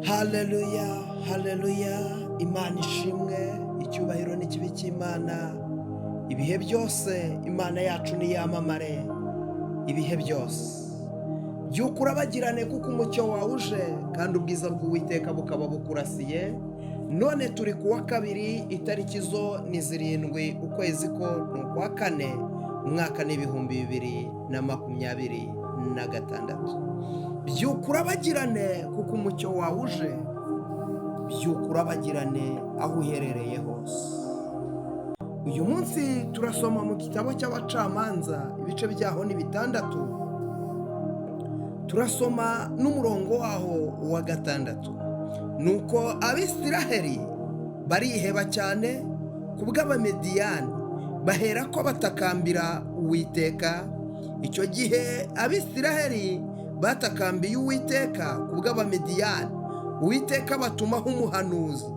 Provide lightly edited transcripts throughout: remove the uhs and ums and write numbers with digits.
Haleluya, haleluya! Imana ishimwe, icyubahiro n'ikibi cy'Imana ibihe byose. Imana yacu niyamamare ibihe byose. Byuka urabagirane, kuko umucyo wawe uje kandi ubwiza bw'Uwiteka bukaba bukurasiye. None turi ku wa kabiri, itariki zo ni 7, ukwezi ko ni ukwa kane, umwaka ni 2026. Byuka urabagirane, kuko umucyo wawe uje. Byuka urabagirane aho uherereye hose. Uyu munsi turasoma mu gitabo cy'Abacamanza, ibice byaho ni 6, turasoma n'umurongo waho wa 6. Nuko Abisiraheli bariheba cyane ku bw'Abamediyani, bahera ko batakambira Uwiteka. Icyo gihe Abisiraheli batakambiye Uwiteka ku bw'Abamediyani, Uwiteka batumaho umuhanuzi,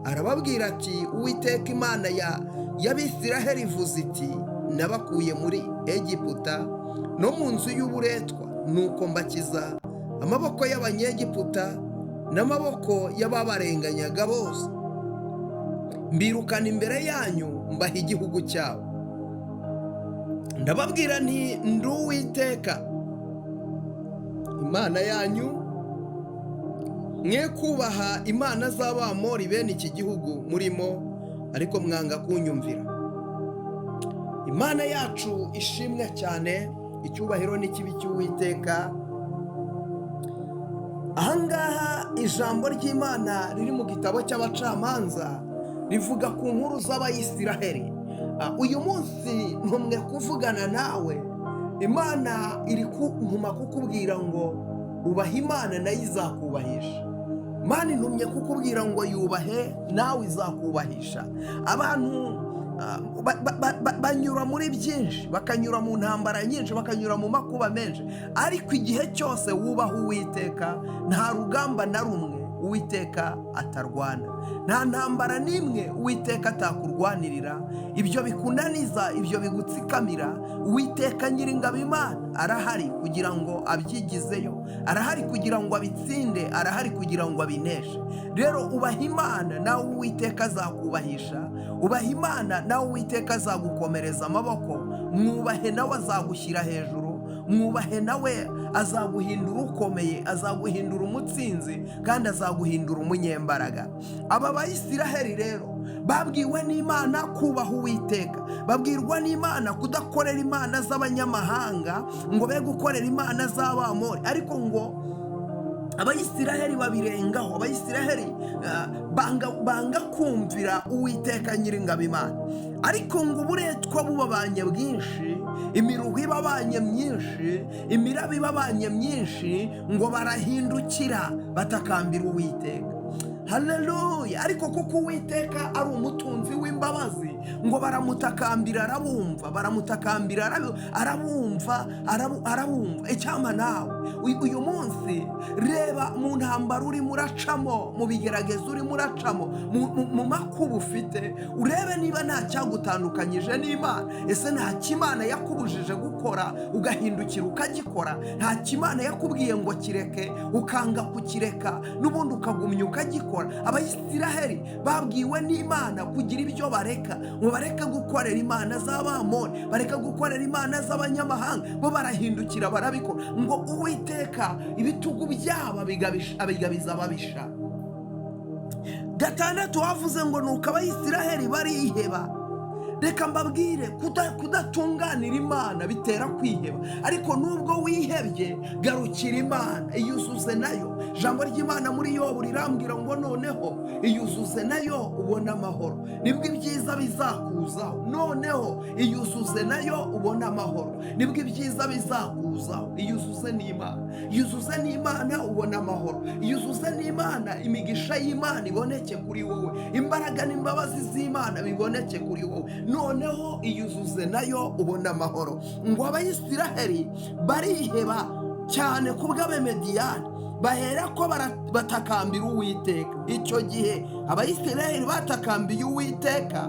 arababwira ati: "Uwiteka Imana y'Abisiraheli ivuze iti: Nabakuye muri Egiputa no mu nzu y'uburetwa, nuko mbakiza amaboko y'Abanyegiputa n'amaboko y'ababarenganyaga bose, mbirukana imbere yanyu, mbaha igihugu cyabo. Ndababwira nti: Ndi Uwiteka Imana yanyu, mwe kubaha imana z'Abamori bene iki gihugu murimo, ariko mwanga kunyumvira." Imana yacu ishimwe cyane, icyubahiro n'ikibi cy'Uwiteka. Ahangaha ijambo ry'Imana riri mu gitabo cy'Abacamanza rivuga ku nkuru z'Abayisiraheli. Uyu munsi ntumwe kuvugana nawe, Imana iri kuntuma kukubwira ngo ubahe Imana, nayo izakubahisha. Imana intumye kukubwira ngo yubahe, nawe izakubahisha. Abantu banyura muri byinshi, bakanyura mu ntambara nyinshi, bakanyura mu makuba menshi, ariko igihe cyose wubaha Uwiteka, nta rugamba na rumwe Uwiteka atarwana, nta ntambara n'imwe Uwiteka atakurwanirira. Ibyo bikunaniza, ibyo bigutsikamira, Uwiteka Nyiringabo Imana arahari kugira ngo abyigizeyo, arahari kugira ngo abitsinde, arahari kugira ngo abineshe. Rero ubaha Imana, nawe Uwiteka azakubahisha. Ubaha Imana, nawe Uwiteka azagukomereza amaboko. Mwubahe, nawe azagushyira hejuru. Mwubahe, nawe azaguhindura ukomeye, azaguhindura umutsinzi kandi azaguhindura umunyembaraga. Aba Bayisiraheli rero babwiwe n'Imana kubaha Uwiteka, babwirwa n'Imana kudakorera imana z'abanyamahanga, ngo be gukorera imana z'Abamori, ariko ngo Abayisiraheli babirengaho. Abayisiraheli banga kumvira Uwiteka Nyiringabo Imana. Ariko ngo uburetwa bubabanye bwinshi, imiruho ibabanye myinshi, imiraba ibabanye myinshi, ngo barahindukira batakambira Uwiteka. Haleluya! Ariko kuko Uwiteka ari umutunzi w'imbabazi, ngo baramutakambira arabumva, baramutakambira arabumva, arabumva. Icyampa nawe uyu munsi, reba mu ntambara urimo uracamo, mu bigeragezo urimo uracamo, mu makuba ufite, urebe niba nta cyagutandukanyije n'Imana. Ese nta kimana yakubujije gukora ugahindukira ukagikora? Nta kimana yakubwiye ngo kireke, ukanga kukireka, n'ubundi ukagumya ukagikora? Abayisiraheli babwiwe n'Imana kugira ibyo bareka, ngo bareke gukorera imana z'Abamoni, bareke gukorera imana z'abanyamahanga. Bo barahindukira barabikora. Ngo Uwiteka ibitugu byabo abigabiza ababisha. 6 wavuze ngo nuko Abayisiraheli bariheba. Reka mbabwire, kudatunganira Imana bitera kwiheba. Ariko nubwo wihebye, garukira Imana, iyuzuze nayo. Ijambo ry'Imana muri Yobu rirambwira ngo noneho iyuzuze nayo ubone amahoro, nibwo ibyiza bizakuzaho. Noneho iyuzuze nayo ubone amahoro, nibwo ibyiza bizakuzaho. Iyuzuze n'Imana, iyuzuze n'Imana ubone amahoro, iyuzuze n'Imana, imigisha y'Imana iboneke kuri wowe, imbaraga n'imbabazi z'Imana biboneke kuri wowe. Noneho iyuzuze nayo ubone amahoro. Ngo Abayisiraheli bariheba cyane ku bw'Abemediyani, bahera ko batakambira Uwiteka. Icyo gihe Abayisiraheli batakambiye Uwiteka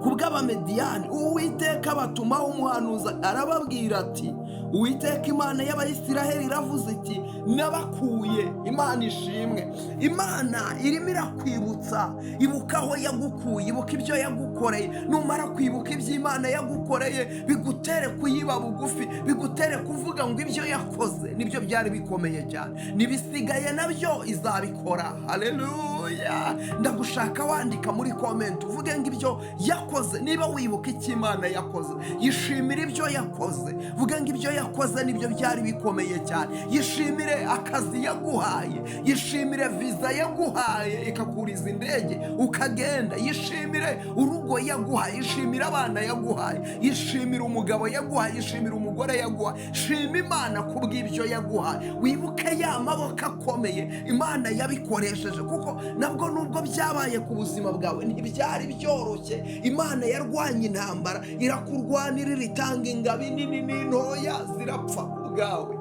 ku bw'Abamediyani, Uwiteka batumaho umuhanuzi, arababwira ati: "Uwiteka Imana y'Abayisiraheli iravuze iti: Nabakuye. Imana ishimwe. Imana irimo irakwibutsa: ibuka aho yagukuye, ibuka ibyo yagukoreye. Numara kwibuka ibyo Imana yagukoreye, bigutere kuyiba bugufi, bigutere kuvuga ngo ibyo yakoze nibyo byari bikomeye cyane, n'ibisigaye nabyo izabikora. Haleluya! Ndagushaka wandika muri comment, uvuge ngo ibyo yakoze. Niba wibuka icyo Imana yakoze, yishimire ibyo yakoze, vuge ngo ibyo yakoze nibyo byari bikomeye cyane. Yishimire akazi yaguhaye, yishimire viza yaguhaye ikakuriza indege ukagenda, yishimire urugo yaguhaye, yishimire abana yaguhaye, yishimire umugabo yaguhaye, yishimire umugore yaguhaye. Shima Imana kubw'ibyo yaguhaye. Wibuke ya maboko akomeye Imana yabikoresheje, kuko nabwo nubwo byabaye ku buzima bwawe ntibyari byoroshye. Imana yarwanye intambara, irakurwanirira, itanga ingabo nini n'intoya zirapfa ku bwawe.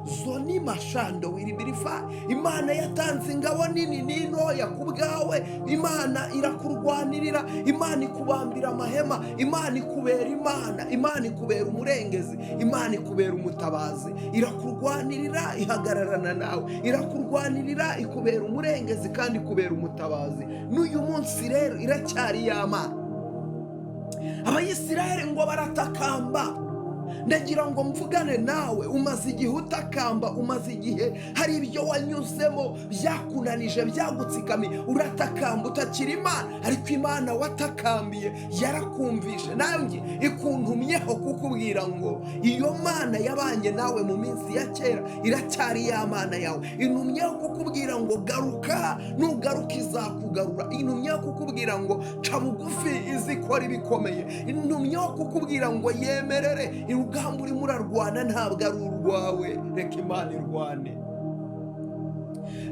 Zoni mashando wiribirifa. Imana yatanze ingabo nini n'intoya ku bwawe. Imana irakurwanirira, Imana ikubambira amahema, Imana ikubera Imana, Imana ikubera umurengezi, Imana ikubera umutabazi. Irakurwanirira, ihagararana nawe, irakurwanirira, ikubera umurengezi kandi ikubera umutabazi. N'uyu munsi rero iracyari ya Mana. Abayisiraheli ngo baratakamba. Ndagira ngo mvugane nawe umaze igihe utakamba, umaze igihe hari ibyo wanyuzemo byakunanije, byagutsikamiye, uratakamba, utakira Imana. Ariko Imana watakambiye yarakumvishe. Nanjye ikuntumyeho kukubwira ngo iyo Mana yabanye nawe mu minsi ya kera iracyari ya Mana yawe. Intumyeho kukubwira ngo garuka, nugaruka izakugarura. Intumyeho kukubwira ngo ca bugufi, izikora ibikomeye. Intumyeho kukubwira ngo yemerere. Urugamba urimo urarwana ntabwo ari urwawe. Reka Imana irwane,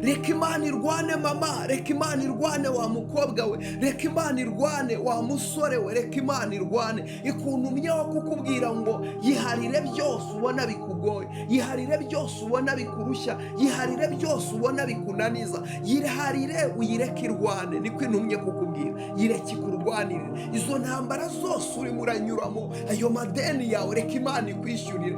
reka Imana irwane mama, reka Imana irwane wa mukobwa we, reka Imana irwane wa musore we, reka Imana irwane. Ikuntumyeho kukubwira ngo yiharire byose ubona bikugoye, yiharire byose ubona bikurushya, yiharire byose ubona bikunaniza, yiharire uyireke irwane. Niko intumye kukubwira: yireke ikurwanirire izo ntambara zose urimo uranyuramo. Ayo madeni yawe, reka Imana ikwishyurire.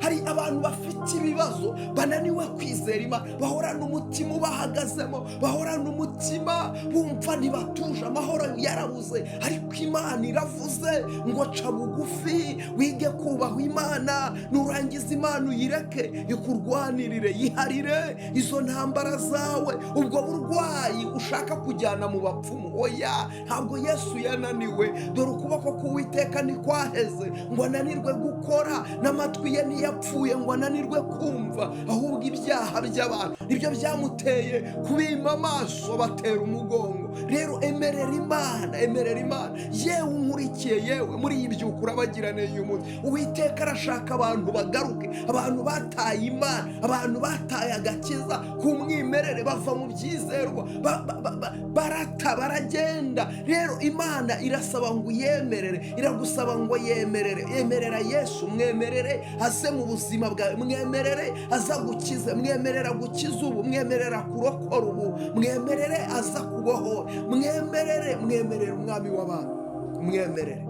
Hari abantu bafite ibibazo, bananiwe kwizera Imana, bahorana umutima ubahagazemo, bahorana umutima bumva ntibatuje, amahoro yarabuze. Ariko Imana iravuze ngo ca bugufi, wige kubaha Imana, nurangiza Imana uyireke ikurwanirire. Yiharire izo ntambara zawe. Ubwo burwayi ushaka kujyana mu bapfumu, oya, ntabwo Yesu yananiwe. Dore ukuboko k'Uwiteka ntikwaheze ngo ananirwe gukora, n'amatwi ye ntiyapfuye ngo ananirwe kumva. Ahubwo ibyaha by'abantu nibyo byamuteye kubima amaso, batera umugongo. Rero emerera Imana, emerera Imana. Yewe unkurikiye, yewe muri iyi byuka urabagirane uyu munsi, Uwiteka arashaka abantu bagaruke, abantu bataye Imana, abantu bataye agakiza ku mwimerere, bava mu byizerwa, barata, baragenda. Rero Imana irasaba ngo uyemerere, iragusaba ngo yemerere. Yemerera Yesu, mwemerere aze mu buzima bwawe, mwemerere aza gukize, mwemerera gukiza ubu, mwemerera kurokora ubu, mwemerere aza kubohora, mwemerere, mwemerere Umwami w'abantu, mwemerere,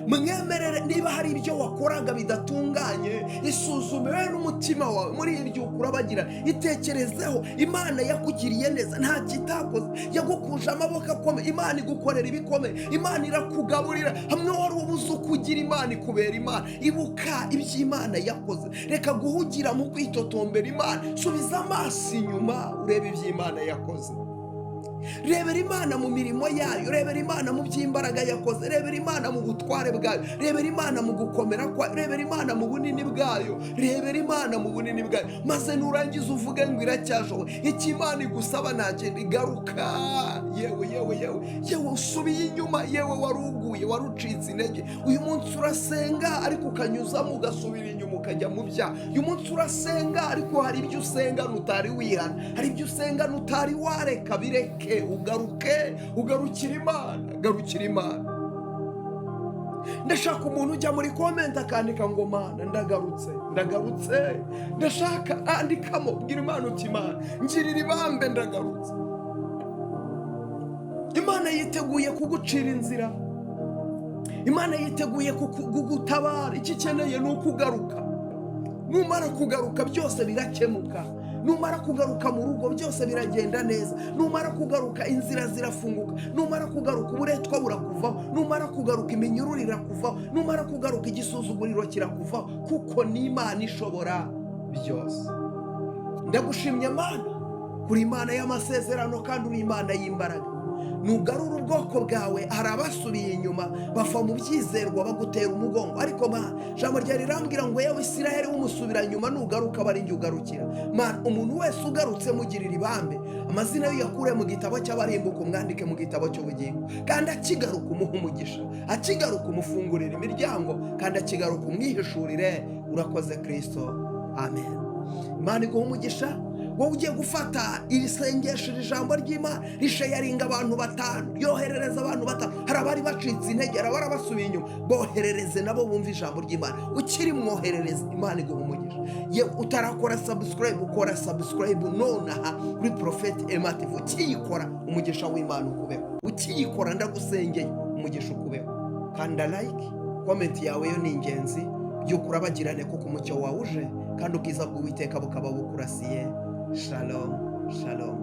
mwemerere. Niba hari ibyo wakoraga bidatunganye, isuzume wowe n'umutima wawe. Muri ibyo urabagira, itekerezeho. Imana yakugiriye neza, nta kitakoze, yagukuje amaboko akomeye. Imana igukorera ibikomeye, Imana irakugaburira hamwe wari ubuze uko ugira. Imana ikubera Imana. Ibuka ibyo Imana yakoze. Reka guhugira mu kwitotombera Imana. Subiza amaso inyuma urebe ibyo Imana yakoze. Rebera Imana mu mirimo yayo, rebera Imana mu by'imbaraga yakoze, rebera Imana mu butware bwayo, rebera Imana mu gukomera kwayo, rebera Imana mu bunini bwayo, rebera Imana mu bunini bwayo. Maze nurangiza uvuge ngo iracyashoboye. Icyo Imana igusaba nta kindi: igaruka. Yewe, yewe, yewe, yewe usubiye inyuma, yewe wari uguye, wari ucitse intege, uyu munsi urasenga ariko ukanyuzamo ugasubira inyuma ukajya mu byaha. Uyu munsi urasenga ariko hari ibyo usenga utari wihana, hari ibyo usenga utari wareka. Bireke, ugaruke, ugarukira Imana, garukira Imana. Ndashaka umuntu ujya muri comment akandika ngo "Mana, ndagarutse, ndagarutse." Ndashaka andikamo, bwira Imana uti "Imana, ngirira ibambe, ndagarutse." Imana yiteguye kugucira inzira, Imana yiteguye kugutabara. Icyo ikeneye ni ukugaruka. Numara kugaruka, byose birakemuka. Numara kugaruka mu rugo, byose biragenda neza. Numara kugaruka, inzira zirafunguka. Numara kugaruka, uburetwa burakuvaho. Numara kugaruka, iminyururu irakuvaho. Numara kugaruka, igisuzuguriro kirakuvaho, kuko ni Imana ishobora byose. Ndagushimye Mana, kuri Imana y'amasezerano kandi uri Imana y'imbaraga. Nugarura ubwoko bwawe. Hari abasubiye inyuma, bava mu byizerwa, bagutera umugongo, ariko Mana, ijambo ryawe rirambwira ngo: "Yewe Isiraheli w'umusubira nyuma, nugaruka aba ari njye ugarukira." Mana, umuntu wese ugarutse mugirira ibambe. Amazina ye uyakure mu gitabo cy'abarimbuka, umwandike mu gitabo cy'ubugingo. Kandi akigaruka umuhe umugisha, akigaruka umufungurira imiryango, kandi akigaruka umwihishurire. Urakoze Kirisito, amen. Imana iguha umugisha. Wowe ugiye gufata iri sengesho, iri jambo ry'Imana, risharinga abantu batanu, ryoherereza abantu batanu. Hari abari bacitse intege, hari abari basubiye inyuma, boherereze nabo bumva ijambo ry'Imana. Ukiri mwoherereza, Imana iguha umugisha. Ye utarakora subscribe, ukora subscribe nonaha kuri Prophet Emative. Ukiyikora, umugisha w'Imana ukubeho. Ukiyikora, ndagusengeye, umugisha ukubeho. Kanda like, comment yawe yo ni ingenzi. Byuka urabagirane, kuko umucyo wawe uje kandi ubwiza bw'Uwiteka bukaba bukurasiye. Shalom, shalom.